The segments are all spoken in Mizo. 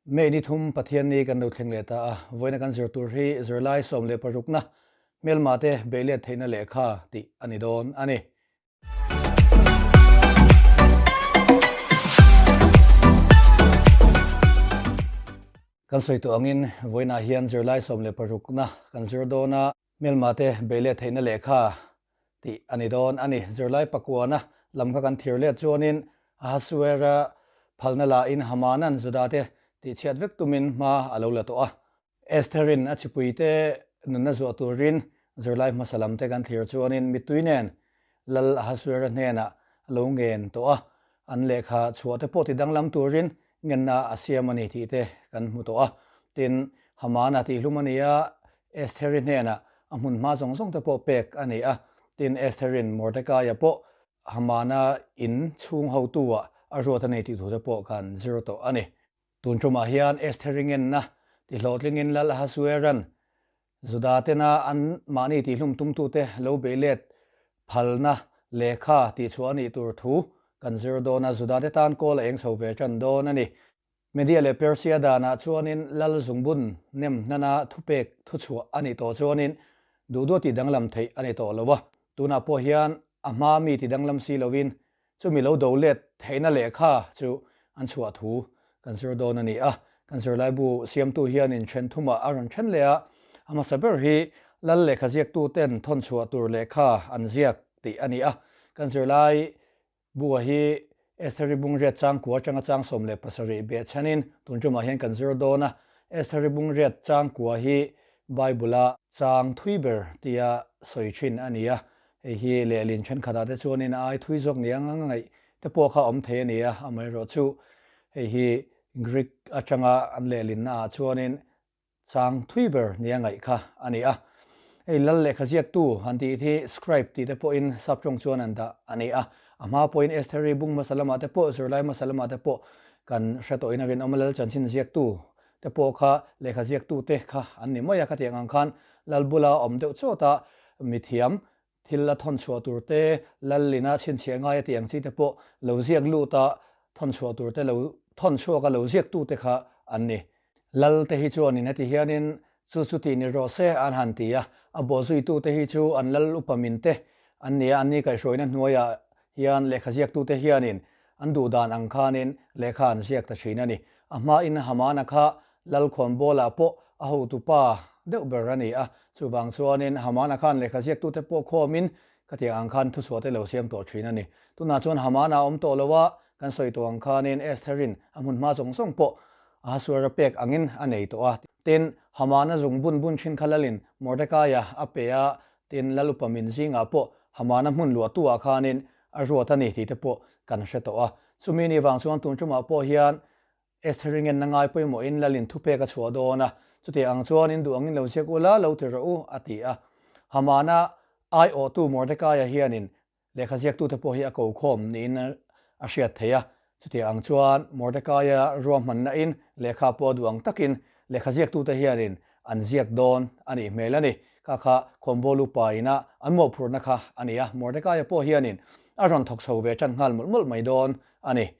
May ni thum Pathianni kan lo thleng leh ta a, vawiina kan zir tur hi zirlai 16na hmelma te beihlet theihna lehkha tih a ni dawn a ni. Kan sawi tawh angin vawiinah hian zirlai 16na kan zir dawn a, hmelma te beihlet theihna lehkha tih a ni dawn a ni. Zirlai pakuana lam kha kan thir let chuanin Ahasuera phalna lahin Hamanan Juda te tihchhiat vek tumin hma a lo la tawh a. Estherin a chipuite nunna zuah turin zirlai hmasa lam te kan thlir chuanin mittui nen Lal Ahasuera hnenah a lo ngen tawh a, an lehkha chhuah te pawh tidanglam turin ngenna a siam a ni tih te kan hmu tawh a. Tin, Hamana tihhlum a ni a, Estheri hnenah a hmun hma zawng zawng te pawh pek a ni a. Tin, Estherin Mordekaia pawh Hamana in chhung hotu-ah a ruat a ni tih thu te pawh kan zir tawh a ni. Tun tumah hian Estheri ngenna tihlawhtlingin Lal Ahasueran Juda tena an mahni tihhlum tumtute lo bei let phalna lehkha tihchhuah a nih tur thu kan zir dawn a, Juda te tan kawl a eng chho ve tan dawn a ni. Media leh Persia danah chuanin Lal zungbun nem hnana thupek thuchhuah a nih tawh chuanin duh duah tih danglam theih a ni tawh lo a, tunah pawh hian a hma mi ti danglam si lovin Chumi lo do let theihna lehkha chu an chhuah thu kan zir dawn a ni a. Kan zirlaibu siamtu hianin then thumah a rawn then leh a, a hmasa ber hi lal lehkha ziaktuten thawn chhuah tur lehkha an ziak tih a ni a. Kan zirlaibu-a hi Estheri Bungriat changkua atanga chang 17 behchhanin tun tumah hian kan zir dawn a. Estheri Bungriat changkua hi Bible-a chang thui ber tia sawi thin a ni a. Hei hi lehlin thenkhatah te chuanin a ai thui zawk ni ang a ngaih te pawh kha awm thei a ni a, amaherawhchu hei hi Greek atanga an lehlinna ah chuanin chang thui ber ni a ngaih kha a ni a. Hei lal lehkha ziaktu han tih hi scribe tih te pawhin saptawng chuan an dah a ni a, a hma pawhin Estheri bung hmasa lamah te pawh zirlai hmasa lamah te pawh kan hre tawhin a rinawm a, lal chanchin ziaktu te pawh kha lehkha ziaktu te kha an ni mai a, khatiang ang khan lal bula awm deuh chawt a, mithiam thil a thawn chhuah tur te, lal ina chhinchhiah ngai a tih ang chi te pawh lo ziak lut a, thawn chhuah tur te lo thawn chhuak a lo ziaktu te kha an ni. Lal te hi chuanin heti hianin chu chu tih ni rawh se an han ti a, a bawhzuitu te hi chu an lal upa min te an ni a, an ni kaihhruaina hnuaiah hian lehkha ziaktute hianin an duh dan ang khanin lehkha an ziak ta thin a ni. A hmain Hamana kha Lalkhawnbawlah pawh a hotupa deuh ber a ni a, chuvang chuanin Hamana khan lehkha ziaktute pawh khawmin khatiang ang khan thuchhuahte lo siam tawh thin a ni. Tunah chuan Hamana a awm tawh lo a, kan sawi tawh ang khanin Estherin a hmun hma zawng zawng pawh Ahasuera pek angin a nei tawh a. Tin, Hamana zung bun bun thin kha lalin Mordekaia a pe a, Tin, Lalupa min zingah pawh Hamana hmun luahtu-ah khanin a ruat a ni tih te pawh kan hre tawh a. Chumi ni vang chuan tun tumah pawh hian Esther-i ngenna ngai pawimawhin Lalin thupek a chhuah dawn a, chutiang ang chuan in duh angin lo ziak ula, lo ti rawh u, a ti a. Hamana aiawhtu Mordekaia hianin Lehkha ziaktute pawh hi a ko khawm niin a hriat theih a. Chutiang ang chuan Mordekaia ruahmanna-in lehkha pawh a duh ang takin lehkha ziaktute hianin an ziak dawn a nih hmel a ni. Kha kha Khawnbawl upa ina an mawhphurhna kha a ni a, Mordekaia pawh hianin a rawn thawk chho ve tan nghal mawlh mawlh mai dawn a ni.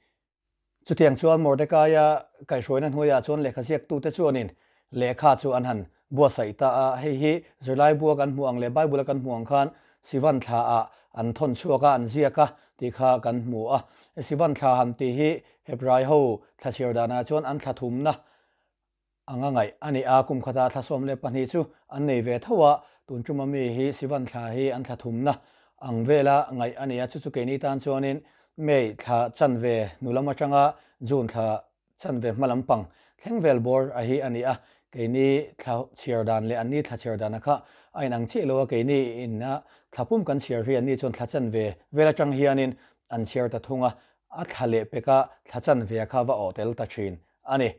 Chutiang chuan Mordekaia kaihhruaina hnuaiah chuan lehkha ziaktute chuanin lehkha chu an han buatsaih ta a. Hei hi zirlaibua kan hmuh ang leh Bible-a kan hmuh ang khan Sivan thlaah an thawn chhuak a, an ziak a tih kha kan hmu a. Sivan thla han tih hi Hebrai ho thla chhiar danah chuan an thla thumna Anga ngaih a ni a, kum khatah thla 12 chu an nei ve tho a, tun tuma mi hi Sivan thla hi an thla thumna ang vela ngaih a ni a, chu chu keini tan chuanin May thla chanve hnu lam atanga June thla chanve hma lam pang thleng vel bawr a hi a ni a, keini thla chhiar dan leh anni thla chhiar dana kha a inang chiah lo a, keini ina thla pum kan chhiar hi anni chuan thla chanve vel atang hianin an chhiar ta thung a, a thla leh peka thla chanve kha va awh tel ta thin a ni.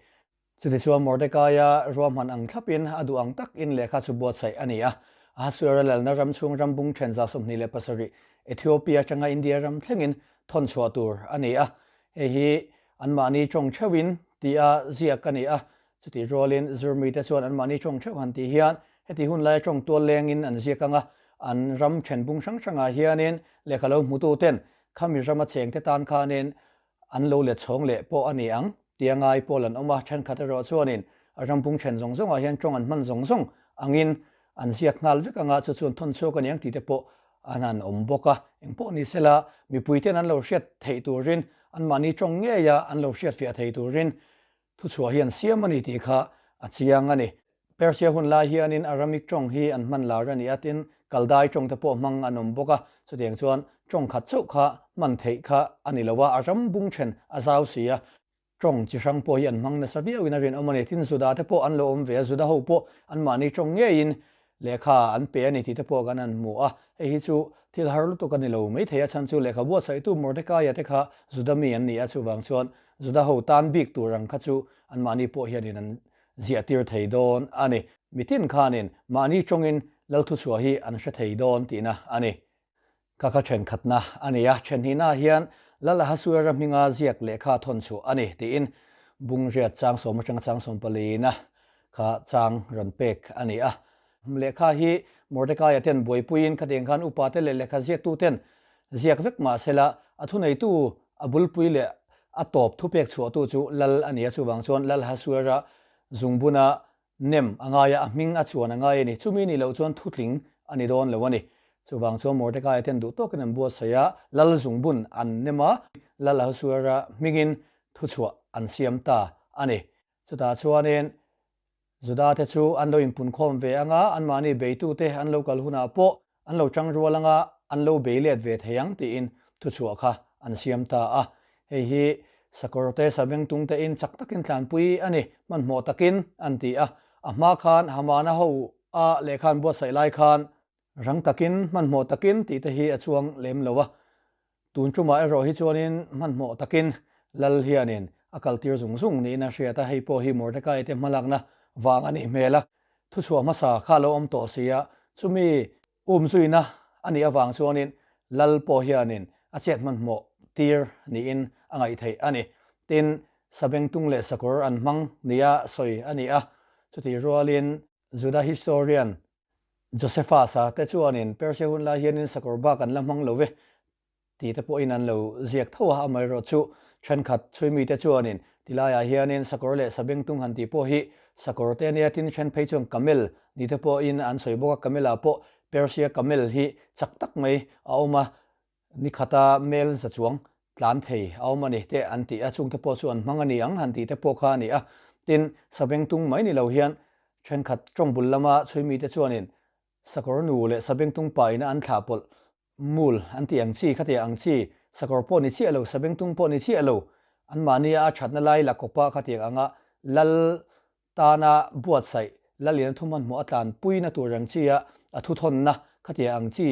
Chutichuan Mordekaia ruahman ang thlapin a duh ang takin lehkha chu buatsaih a ni a. Ahasuera lalna ram chhung ram bung then 27 Ethiopia atanga India ram thlengin thawn chhuah tur a ni a. Hei hi anmahni tawng theuhin tia ziak a ni a. Chutih rualin zirmite chuan anmahni tawng theuh han tih hian heti hun laia tawng tual lengin an ziak ang a, an ram then bung hrang hrangah hianin lehkha lo hmututen khami rama chengte tan khanin an lo let chhawng leh pawh a ni ang. Tia ngai pawl an awm a, thenkhat erawh chuanin a ram bung then zawng zawngah hian tawng an hman zawng zawng angin an ziak nghal vek anga chu chuan thawn chhuak aniang tih te pawh an han awm bawk a. Engpawh ni sela, mipuiten an lo hriat theih turin anmahni tawng ngeia an lo hriatfiah thei turin thuchhuah hi an siam a ni tih kha a chiang a ni. Persia hun lai hianin Aramik tawng hi an hman lar a ni a, tin, Kaldai tawng te pawh hmang an awm bawk a, chutiang chuan tawng khat chauh kha hman theih kha a ni lo a, a ram bung then a zau si a, tawng chi hrang pawh hi an hmang nasa viauin a rinawm a ni. Tin, Juda te pawh an lo awm ve a, Juda ho pawh anmahni tawng ngeiin lehkha an pe a ni tih te pawh kan han hmu a, hei hi chu thil har lutuk a ni lo maithei a, chhan chu lehkha buatsaihtu Mordekaia te kha Juda mi an ni a, chuvang chuan Juda ho tan bik tur ang kha chu anmahni pawh hianin an ziahtir thei dawn a ni. Mitin khanin mahni tawngin Lalthuchhuah hi an hre thei dawn tihna a ni. Ka kha thenkhatna a ni a, thenhnihnaah hian Lal Ahasuera hminga ziak lehkha thawn chhuah a ni tiin Bungriat chang sawm atanga chang sawm palina kha chang rawn pek a ni a. Lehkha hi Mordekaia ten buaipuiin khatiang khan upate leh lehkha ziaktuten ziak vek mah sela a thuneitu a bulpui leh a tawp thupek chhuahtu chu Lal a ni a, chuvang chuan Lal Hasuera zungbuna nem a ngai a, a hming a chuan a ngai a ni. Chumi nih loh chuan thutling a ni dawn lo a ni. Chuvang chuan Mordekaia ten duh tawkin an buatsaih a, Lal zungbun an nem a, Lal Ahasuera hmingin thuchhuah an siam ta a ni. Chutah chuanin Juda te chu an lo inpunkhawm ve ang a, anmahni beitute an lo kal hunah pawh an lo tang rual ang a, an lo bei let ve thei ang tiin thuchhuah kha an siam ta a. Hei hi sakawrte sabengtung tein chak takin tlanpui a ni, hmanhmawh takin an ti a. A hma khan Hamana ho a lehkha an buatsaih lai khan Rang takin, hmanhmawh takin tih te hi a chuang lem lo a. Tun tumah erawh hi chuanin hmanhmawh takin Lal hianin a kaltir zung zung niin a hriat a, hei pawh hi Mordecai te hmalakna vang a nih hmel a. Thuchhuah hmasa kha lo awm tawh si a, chumi umzuina a nih avang chuanin Lal pawh hianin a chet hmanhmawh tir niin a ngaih theih a ni. Tin, sabengtung leh sakawr an hmang nia sawi a ni a, chutih rualin Juda historian Josephus-a te chuanin Persia hun lai hianin sakawr bak an la hmang lo ve tih te pawhin an lo ziak tho a, amaherawh chu thenkhat chhuimi te chuanin tilaiah hianin sakawr leh sabengtung han tih pawh hi sakawr te ania tin then phei chuan camel ni te pawhin an sawi bawk a, camel-ah pawh Persia camel hi chak tak mai a awm a, Ni khata mel za chuang tlan thei a awm a ni te an ti a, chungte pawh chu an hmang a ni ang han tih te pawh kha a ni a. Tin, sabengtung mai ni lo hian thenkhat tawng bul lama chhuimi te chuanin sakawr nu leh sabengtung pa ina an thlah pawlh mul an tih ang chi khatia ang chi sakawr pawh ni chiah lo, sabengtung pawh ni chiah lo, anmahnia a thatna lai la kawpa khatiang anga lal Tana buatsaih Lalliana thu hmanhmawh a tlan puina tur ang chi a a thuthawnna khatia ang chi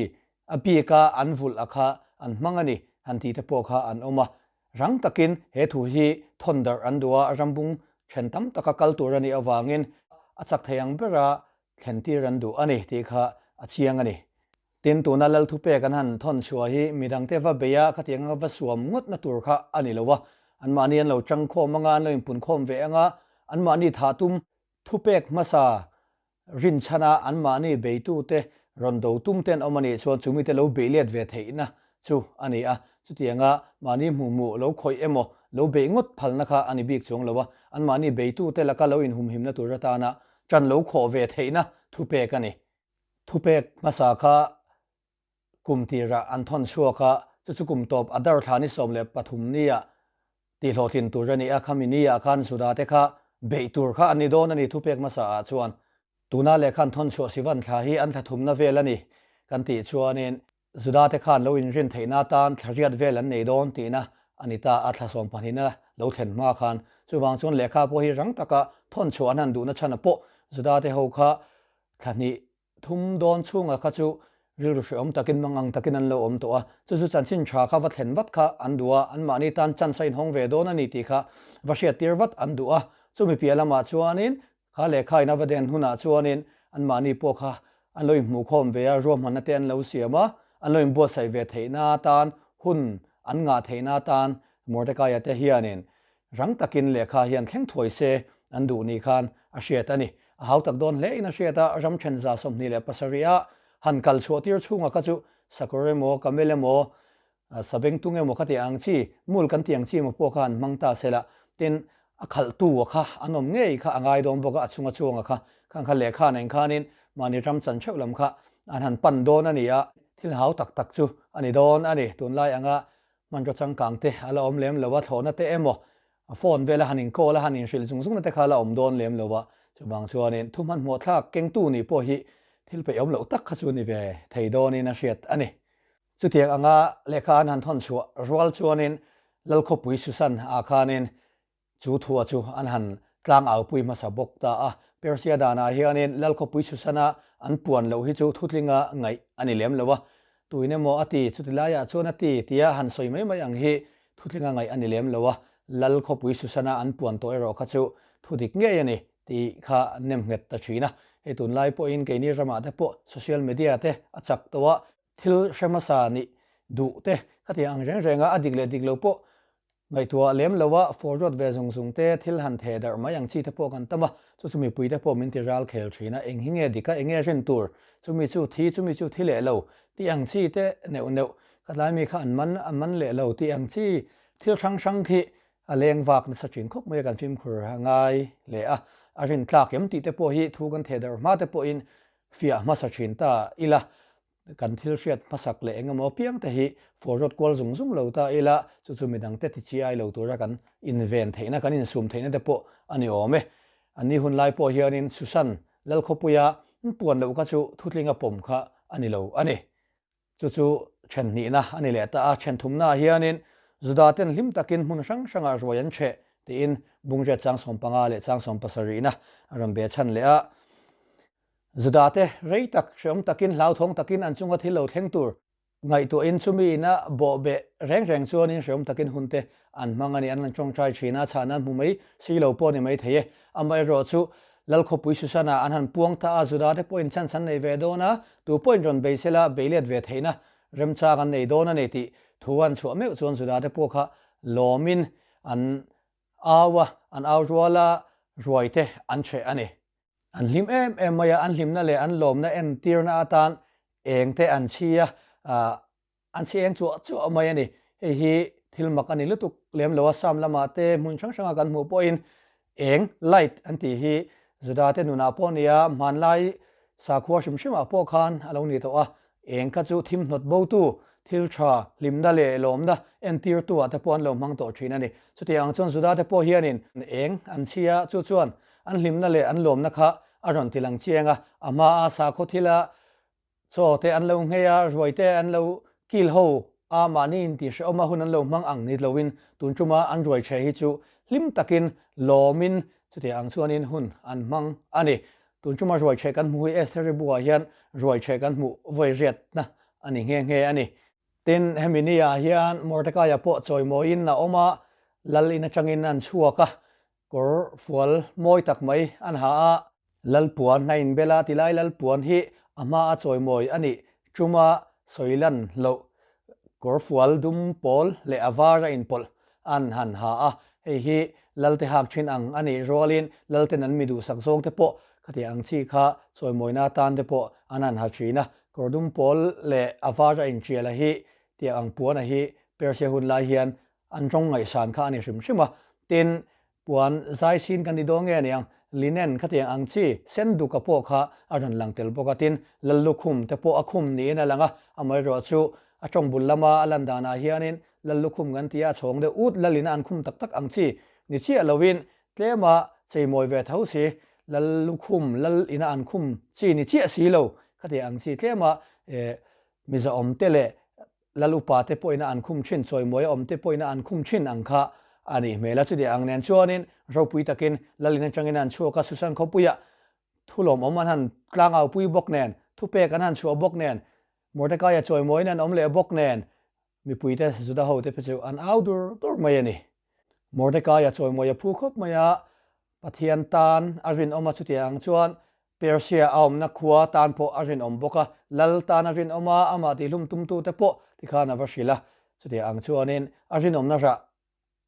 a bika an vulh a kha an hmang a ni han tih te pawh kha an awm a. Rang takin he thu hi thawn darh an duh a, rambung then tam taka kal tur a nih avangin a chak thei ang bera thlen tir an duh a ni tih kha a chiang a ni. Tin, tuna Lal thupek an han thawn chhuah hi midangte va bei a, khatiang anga va suam ngawtna tur kha a ni lo a. Anmahni an lo tangkhawm anga, an lo inpunkhawm ve anga, anmahni thah tum thupek hmasa rinchhana anmahni beitute rawn do tum te an awm a nih chuan chumite lo beih let ve theihna chu a ni a. Chutianga mahni hmuh hmuh lo khawih emaw, lo beih ngawt phalna kha a ni bik chuang lo a, anmahni beitute laka lo inhumhimna tur atana ṭan lo khawh ve theihna thupek a ni. Thupek hmasa kha kum tirah an thawn chhuak a, chu chu kum tawp a darthla ni 13 nia tihhlawhtlin tur a ni a, khami niah khan Juda te kha beih tur kha an ni dawn a ni thupek hmasa ah chuan. Tuna lehkha an thawn chhuah Sivan thla hi an thla thumna vel a ni kan tih chuanin Juda te khan lo inrin theihna atan thla riat vel an nei dawn tihna a ni ta a, thla sawmpahnihna lo thlen hma khan. Chuvang chuan lehkha pawh hi rang taka thawn chhuah an han duhna chhan a pawh Juda te ho kha Thla hnih thum dawn chhunga kha chu rilru hrehawm takin mangang takin an lo awm tawh a, chu chu chanchin tha kha va thlen vat kha an duh a, anmahni tan chance a inhawng ve dawn a ni tih kha va hriattir vat an duh a, chumi piah lamah chuanin kha lehkha in a va den hunah chuanin anmahni pawh kha an lo inhmuhkhawm ve a, ruahmanna te an lo siam a, an lo inbuatsaih ve theihna atan hun an ngah theihna atan Mordekaia te hianin Rang takin lehkha hian thleng thuai se an duh ni khan a hriat a ni. A hau tak dawn hle in a hriat a, ram then 27 ah han kal chhuah tir chhunga kha chu sakawr emaw, camel emaw, sabengtung emaw kha tih ang chi, mul kan tih ang chi emaw pawh kha han hmang ta se la. Tin, A khalhtu a kha an awm ngei kha a ngai dawn bawk a, a chunga chuanga kha khang kha lehkha nen khanin mahni ram chan theuh lam kha an han pan dawn a ni a, thil hau tak tak chu a ni dawn a ni. Tunlai anga hmanraw changkang te a la awm lem lo a, thlawhna te emaw phone vela han inkawl a han inhrilh zung zungna te kha a la awm dawn lem lo a, chuvang chuanin thu hmanhmawh thlak kengtu nih pawh hi thil peihawm loh tak kha chu ni ve thei dawnin a hriat a ni. Chutiang anga lehkha an han thawn chhuah rual chuanin Lalkhawpui Susan ah khanin chu thua chu an han tlang aupui hmasa bawk ta a. Persia danah hianin Lalkhawpui Susan-a an puan loh hi chu thutlinga ngaih a ni lem lo a. Tuin emaw a ti, chuti laiah chuan a ti tia han sawi mai mai ang hi thutlinga ngaih a ni lem lo a. Lalkhawpui Susan-a an puan tawh erawh kha chu thu dik ngei a ni tih kha nem nghet ta thin a. Hei tunlai pawhin keini ramah te pawh social media te a chak tawh a, Thil hre hmasa nih duh te khatiang ang reng reng a, a dik leh dik lo pawh ngaihtuah lem lo a, forward ve zung zung te, thil han theh darh mai ang chi te pawh kan tam a, chu chu mipui te pawh min ti ral khel thin a, eng hi nge dik a, eng nge rin tur, chumi chu thi, chumi chu thi leh lo tih ang chi te neuh neuh, khatlai mi kha an man, an man leh lo tih ang chi thil hrang hrang khi a leng vak nasa thin khawp mai a, kan fimkhur a ngai hle a, a rin tlak em tih te pawh hi thu kan theh darh hma te pawhin fiah hmasa thin ta ila, kan thil hriat hmasak leh eng emaw piang te hi forward kual zung zung lo ta ila, chu chu midang te ti chi ai lo tura kan inven theihna, kan insum theihna te pawh a ni awm e. Anni hun lai pawh hianin Susan Lalkhawpuia puan loh kha chu thutlinga pawm kha a ni lo a ni. Chu chu then hnihna a ni leh ta a, then thumnaah hianin Juda ten hlim takin hmun hrang hrangah ruai an chheh tiin Bungriat chang 15 leh chang 17na a rawn be chhan leh a. Juda te rei tak, hreawm takin, hlauthawng takin an chunga thil lo thleng tur ngaihtuahin chumi ina bawhbeh reng reng chuanin hreawm takin hun te an hmang a ni. An han tawngtai thin a, chhahna an hmu mai si lo pawh a ni mai thei e. Amaherawh chu Lalkhawpui Susan-ah an han puang ta a, Juda te pawhin chance an nei ve dawn a, tu pawhin rawn bei sela bei let ve theihna remchang an nei dawn a ni tih thu an chhuah meuh chuan Juda te pawh kha lawmin an au a, an au rual a, ruai te an chheh a ni. An hlim em em mai a, an hlimna leh an lawmna entirna atan eng te an chhi a, an chhi eng chuah chuah mai a ni. Hei hi thil mak a ni lutuk lem lo a, Sam lamah te hmun hrang hranga kan hmuh pawhin eng, light, an tih hi Juda te nunah pawh a ni a, hmanlai sakhua hrim hrimah pawh khan a lo ni tawh a, Eng kha chu thim hnawt botu, thil tha, hlimna leh lawmna entirtu ah te pawh an lo hmang tawh thin a ni. Chutiang ang chuan Juda te pawh hianin eng an chhi a, chu chuan an hlimna leh an lawmna kha a rawn ti lang chiang a. A hmaa sakhaw thila chaw te an lo nghei a, ruai te an lo kil ho a, mahni intihhrehawm a hun an lo hmang ang ni loin tun tuma an ruai chhe hi chu hlim takin lawmin chutiang ang chuanin hun an hmang a ni. Tun chuma ruaichheh kan hmuh hi Estheri buah hian ruaichheh kan hmuh vawi riatna a ni nghe nghe a ni. Tin, hemi niah hian Mordekaia pawh chawimawiin a awm a, lal in atangin an chhuak a, kawr fual mawi tak mai an ha a, lal puan a inbel a, tilai lal puan hi a hma a chawimawi a nih chuma sawi lan loh kawr fual dum pawl leh a var a inpawlh an han ha a, hei hi Lalte hak thin ang a nih rualin Lalten an mi duhsak zawng te pawh khatiang ang chi kha chawimawina atan te pawh an han ha thin a, kawr dum pawl leh a var a intial a hi tiang ang puan a hi Persia hun lai hian an rawng ngaihsan kha a ni hrim hrim a, tin puan zai sin kan ti dawn nge aniang linen khatiang ang chi sen duka pawh kha a rawn lang tel bawk a, tin Lallukhum te pawh a khum niin a lang a, amaherawh chu a tawng bul lama a lan danah hianin Lallukhum kan ti a, chhawng deuh ut lalin a an khum tak tak ang chi ni chiah loin tlema cheimawi ve tho si, Lallukhum lal ina an khum chi ni chiah si lo khatiang ang chi tlema mizaawm te leh lal upa te pawhin a an khum thin, chawimawi a awm te pawhin a an khum thin ang kha a nih hmel a. Chutiang ang nen chuanin ropui takin lalin atangin an chhuak a, Susan khawpuiah thu lawmawm an han tlangaupui bawk nen, thupek an han chhuah bawk nen, Mordekaia chawimawiin an awm leh bawk nen, Mipuite Juda hote phe chu an au dur dur mai a ni. Mordekaia chawimawi a phu khawp mai a, Pathian tan a rinawm a, chutiang ang chuan Persia a awmna khua tan pawh a rinawm bawk a, lal tan a rinawm a, amah tihlum tumtute pawh tikhan a va hrilh a, chutiang ang chuanin a rinawmna rah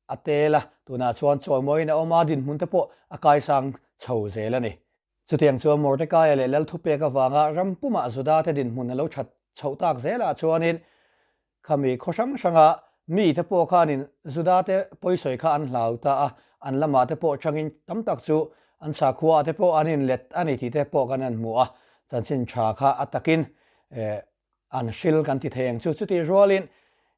a tel a, tunah chuan chawimawiin a awm a, dinhmun te pawh a kaisang chho zel a ni. Chutiang chuan Mordekaia leh lal thupek avanga ram pumah Juda te dinhmun a lo that chhoh tak zelah chuanin khami khaw hrang hranga mite pawh khanin Juda te pawisawi kha an hlau ta a, an lamah te pawh changin tam tak chu an sakhua ah te pawh an inlet a ni tih te pawh kan han hmu a, chanchin tha kha a takin an hril kan ti thei ang chu. Chutih rualin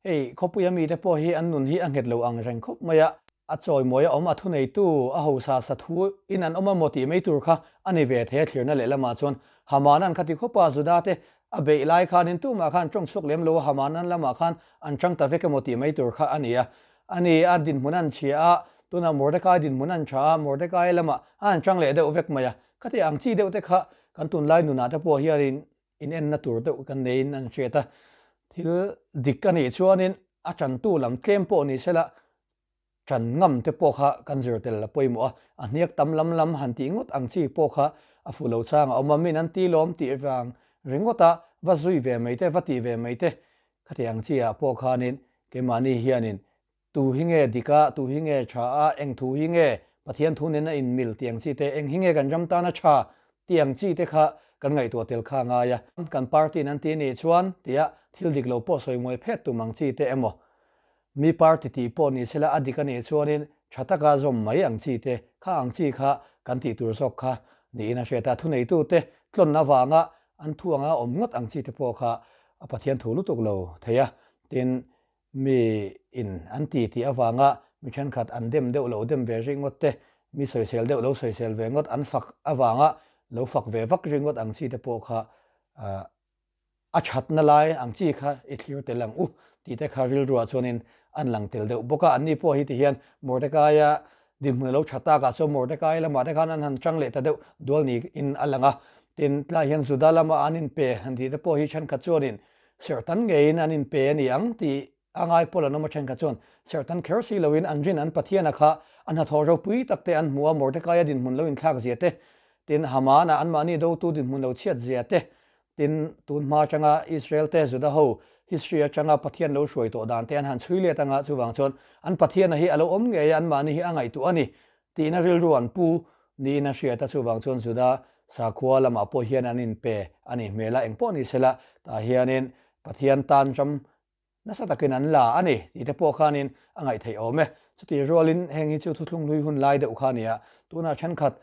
hei khawpuia mite pawh hi an nun hi a nghet lo ang reng khawp mai a, a chawimawi a awm a thuneitu a hausa sa thu in an awm a maw tih mai tur kha a ni ve thei a thlirna lehlamah chuan Hamanan kha ti khawp a, Juda te a beih lai khanin tumah khan tawng chhuak lem lo a, Hamanan lamah khan an tang ta vek emaw tih mai tur kha a ni a. A ni, a dinhmun an chhia a, tunah Mordecai dinhmun an tha a, Mordecai lamah a han tang leh deuh vek mai a. Khati ang chi deuh te kha kan tunlai nunah te pawh hianin inenna tur deuh kan neiin an hriat a. Thil dik a nih chuanin a tantu lam tlem pawh ni sela Ṭan ngam te pawh kha kan zir tel a pawimawh a, a hniak tam lam lam han tih ngawt ang chi pawh kha a fuh lo chang a awm a, min an ti lawm tih vang ringawt a va zui ve mai te, va tih ve mai te khati ang chi ah pawh khanin keimahni hianin tu hi nge dik a, tu hi nge ṭha a, eng thu hi nge Pathian thu nen a inmil tih ang chi te, eng hi nge kan ram tana ṭha tih ang chi te kha kan ngaihtuah tel kha a ngai a. Kan party in an ti nih chuan tia thil dik lo pawh sawi muai phet tum ang chi te emaw Mi party tih pawh ni sela a dik a nih chuanin tha taka zawm mai ang chi te, kha ang chi kha kan tih tur zawk kha niin a hriat a. Thuneitute tlawn avanga an thu anga awm ngawt ang chi te pawh kha a Pathian thu lutuk lo thei a. Tin, mi in an ti tih avanga mi thenkhat an dem deuh lo dem ve rih ngawt te, mi sawisel deuh lo sawisel ve ngawt an fak avanga lo fak ve vak rih ngawt ang chi te pawh kha A thatna lai ang chi kha i thlir tel ang u tih te kha rilruah chuanin an lang tel deuh bawk a. Anni pawh hi tihian Mordecai-a dinhmun a lo tha takah chuan Mordecai lamah te khan an han chang leh ta deuh dual niin a lang a. Tin, tlaiah hian Juda lama an inpe han tih te pawh hi thenkhat chuanin serhtan ngeiin an inpe a ni ang tih A ngai pawl an awm a thenkhat chuan serhtan kher si loin an rin an Pathiana kha a hnathawh ropui tak te an hmu a, Mordecai-a dinhmun lo inthlak zia te, tin Haman-a anmahni dotu dinhmun lo chhiat zia te, tin tun hma atanga Israel te Juda ho history atanga Pathian lo hruai tawh dan te an han chhui let anga chuvang chuan an Pathiana hi a lo awm ngei a, anmahni hi a ngaihtuah a ni tihna rilru an pu niin a hriat a, chuvang chuan Juda sakhua lamah pawh hian an inpe a nih hmel a, engpawh ni sela tah hianin Pathian tan ram Nasa takin an la a ni tih te pawh khanin a ngaih theih awm e. Chutih rualin heng hi chu thuthlung hlui hun lai deuh kha a ni a, tunah thenkhat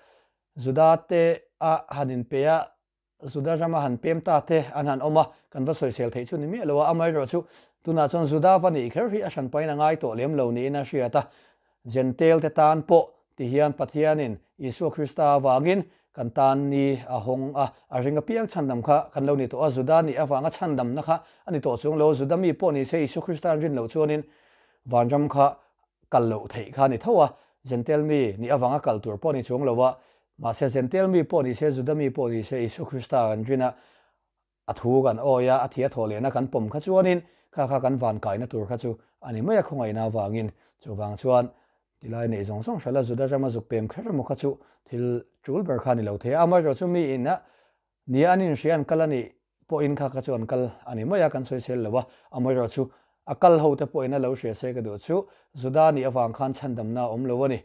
Juda te a han inpe a, Juda rama han pem ta te an han awm a, kan va sawisel theih chu ni miah lo a, amaherawh chu tunah chuan Juda va nih kher hi a hranpain a ngai tawh lem lo niin a hriat a, Jentail te tan pawh ti hian Pathianin Isua Krista avangin kan tan ni a hawng a, a ring apiang chhandam kha kan lo ni tawh a, Juda nih avanga chhandamna kha a ni tawh chung lo, Juda mi pawh ni se Isua Krista an rin loh chuanin vanram kha kal loh theih kha a ni tho a, Jentail mi nih avanga kal tur pawh a ni chuang lo a, mahse Jentail mi pawh ni se Juda mi pawh ni se Isua Krista an rin a, A thu kan awi a, a thia thawh lehna kan pawm kha chuanin kha kha kan van kaina tur kha chu a ni mai a khawngaihna avangin. Chuvang chuan tilai neih zawng zawng hralh a Juda rama zuk pem kher emaw kha chu thil tul ber kha a ni lo thei a. Amaherawh chu mi ina nia an inhria an kal a nih pawhin kha kha chu an kal a ni mai a, kan sawisel lo a. Amaherawh chu a kal ho te pawhin a lo hria se ka duh chu Juda nih avang khan chhandamna a awm lo a ni.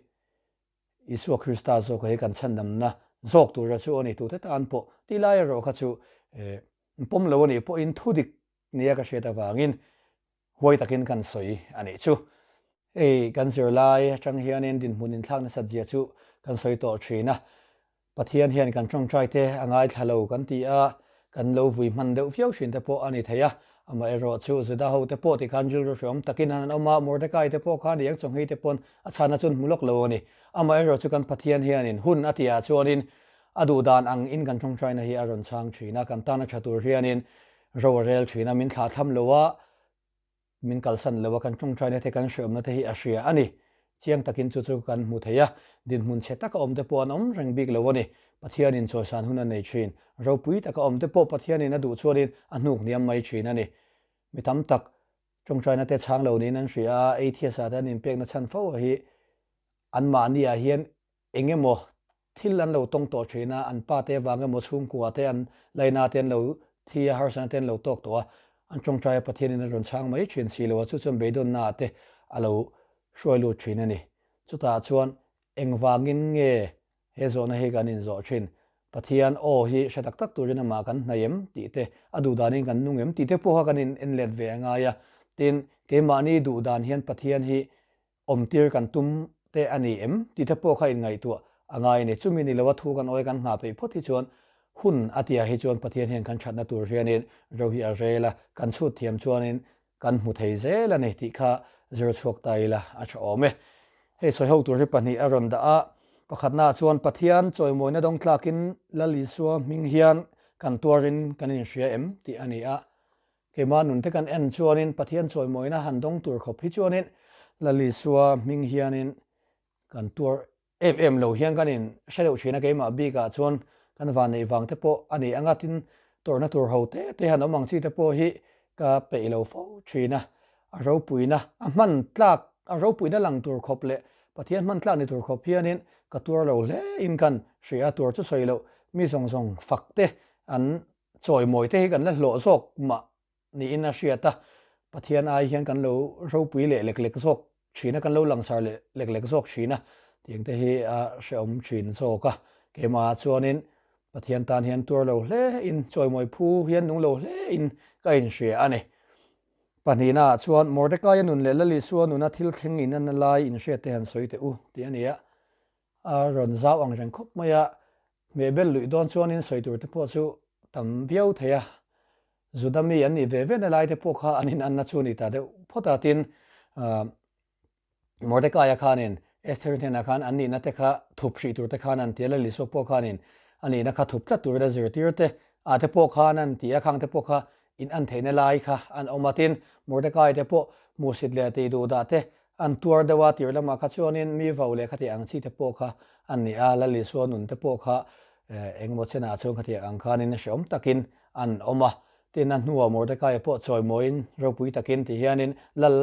Isua Krista zawk hi kan chhandamna zawk tura chu a ni tute tan pawh ti lai erawh kha chu pawm lo a nih pawhin thu dik nia ka hriat avangin huai takin kan sawi a nih chu. Hei kan zirlai atang hianin dinhmun inthlak nasat zia chu kan sawi tawh thin a, Pathian hian kan tawngtai te a ngaithla lo kan ti a, kan lo vui hman deuh viau thin te pawh a ni thei a. Amaherawh chu Juda ho te pawh tikhan rilru hreawm takin an awm a, Mordecai te pawh khan Riang Chawnghei te pawn a chhana chuan hmu lawk lo a ni. Amaherawh chu kan Pathian hianin hun a tihah chuanin a duh dan ang in kan tawngtaina hi a rawn chhang thin a, kan tana tha tur hianin ro a rel thin a, min thlahthlam lo a, Min kalsan lo a, kan tawngtaina te kan hreawmna te hi a hria a ni. Chiang takin chu chu kan hmu thei a, dinhmun chhe taka awm te pawh an awm reng bik lo a ni. Pathianin chawisan hun a nei thin. Ropui taka awm te pawh Pathianin a duh chuanin a hnuk hniam mai thin a ni. Mi tam tak tawngtaina te chhang lo niin an hria a, atheist ah te an inpekna chhan fo hi anmahni ah hian Eng emaw thil an lo tawng tawh thin a, an pa te vang emaw chhungkua te an laina te an lo thi a, harsana te an lo tawk tawh a, an tawngtai a Pathianin a rawn chhang mai thin si lo a, chu chuan beidawnna ah te a lo hruai lut thin a ni. Chutah chuan engvangin nge he zawhna hi kan inzawh thin? Pathian aw hi hre tak tak turin amah kan hnaih em tih te, a duhdanin kan nung em tih te pawh kha kan in en let ve a ngai a. Tin, keimahni duhdan hian Pathian hi awmtir kan tum. te a ni em tih te pawh kha inngaihtuah a ngai a ni. Chumi ni loa thu kan awi kan nghah peih phawt hi chuan hun a tihah hi chuan Pathian hian kan thatna tur hianin ro hi a rel a, kan chhut thiam chuanin kan hmu thei zel a ni tih kha zir chhuak ta ila a tha awm e. Hei sawi ho tur hi pahnih a rawn dah a, pakhatnaah chuan Pathian chawimawina dawng tlakin Lal Isua hming hian kan tuarin kan inhria em tih a ni a. Keimah nunte kan en chuanin Pathian chawimawina han dawng tur khawp hi chuanin Lal Isua hming hianin kan tuar em em lo hian kan in hre deuh thin a, keimah bikah chuan kan vanneih vang te pawh a ni anga tin tawrhna tur ho te te han awm ang chi te pawh hi ka peih lo fo thin a, a ropuina a hman tlak a ropuina lang tur khawp leh Pathian hman tlak ni tur khawp hianin ka tuar lo hle in kan hria a, tuar chu sawi loh mi zawng zawng fak te an chawimawi te hi kan la hlawh zawk mah niin a hriat a, Pathian ai hian kan lo ropui leh lek lek zawk thin a, kan lo langsar leh lek lek zawk thin a, tiang te hi a hrehawm thin zawk a. Keimahah chuanin Pathian tan hian tuar lo hle in, chawimawi phu hian nung lo hle in ka inhria a ni. Pahnihnaah chuan Mordekaia nun leh Lal Isua nuna thil thleng in a lai inhriat te han sawi teh u tih a ni a, a rawn zau ang reng khawp mai a, Hmehbel luih dawn chuanin sawi tur te pawh chu tam viau thei a, Juda mi an nih ve ve na lai te pawh kha an inanna chu a ni ta deuh phawt a, tin Mordekaia khanin Esther hnenah khan an nihna te kha thup hrih tur te khan an ti a, Lal Isua pawh khanin a nihna kha thup tlat turin a zirtir te ah te pawh khan an ti a, khang te pawh kha in an theihna lai kha an awm a, tin Mordekaia te pawh hmuhsit leh tih duh dah te An tuar deuh a, tir lamah kha chuanin mi vo leh khatiang ang chi te pawh kha an ni a, Lal Isua nun te pawh kha engemaw chenah chuan khatiang ang khanin hrehawm takin an awm a. Tin, a hnuah Mordekaia pawh chawimawiin ropui takin ti hianin Lal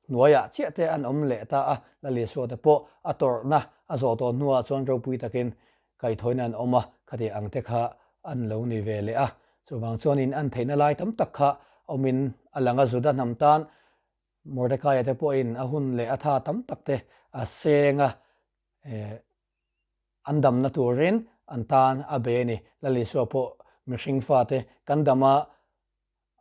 hnuaiah chiah te an awm leh ta a, Lal Isua te pawh a tawrhna a zawh tawh hnuah chuan ropui takin kaihthawina an awm a, khatiang ang te kha an lo ni ve leh a. Chuvang chuanin an theihna lai tam tak kha awmin a lang a, Juda hnam tan Mordekaia te pawhin a hun leh a tha tam tak te a seng a, an damna turin an tan a bei a ni. Lal Isua pawh mihring fate kan dam a,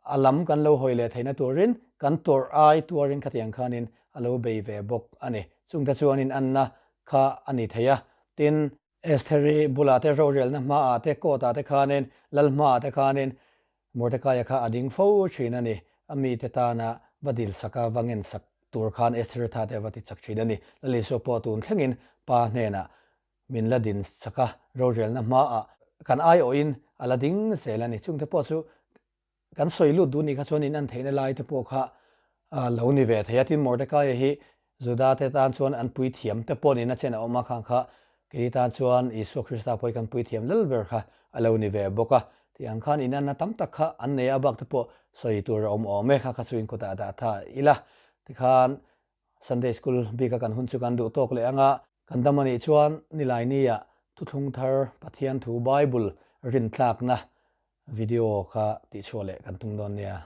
a lam kan lo hawi leh theihna turin kan tawrh ai tuarin khatiang khanin a lo bei ve bawk a ni. Chungte chuanin anna kha a ni thei a, tin, Estheri bulah te rorelna hmaah te court ah te khanin lal hmaah te khanin Mordekaia kha a ding fo thin a ni. A mite tana va dil sak a, va ngen sak tur khan Estheri tha te a va ti chak thin a ni. Lal Isua pawh tun thlengin Pa hnenah min la din sak a, rorelna hmaah kan aiawhin a la ding zel a ni. Chungte pawh chu Kan sawi lut duh nih kha chuan in an theihna lai te pawh kha lo ni ve thei a, tin Mordekaia hi Juda te tan chuan an puithiam te pawh nihna chen a awm a, khang kha keini tan chuan Isua Krista pawh hi kan puithiam lal ber kha a lo ni ve bawk a, tih ang khan inanna tam tak kha an nei a, a bak te pawh sawi tur a awm awm e, kha kha chu in kutah dah tha ila tikhan Sunday School bika kan hun chu kan duh tawk leh ang a, kan dam a nih chuan Nilaini-ah Thuthlung Thar Pathian Thu Bible rintlakna video kha tihchhuah leh kan tum dawn nia.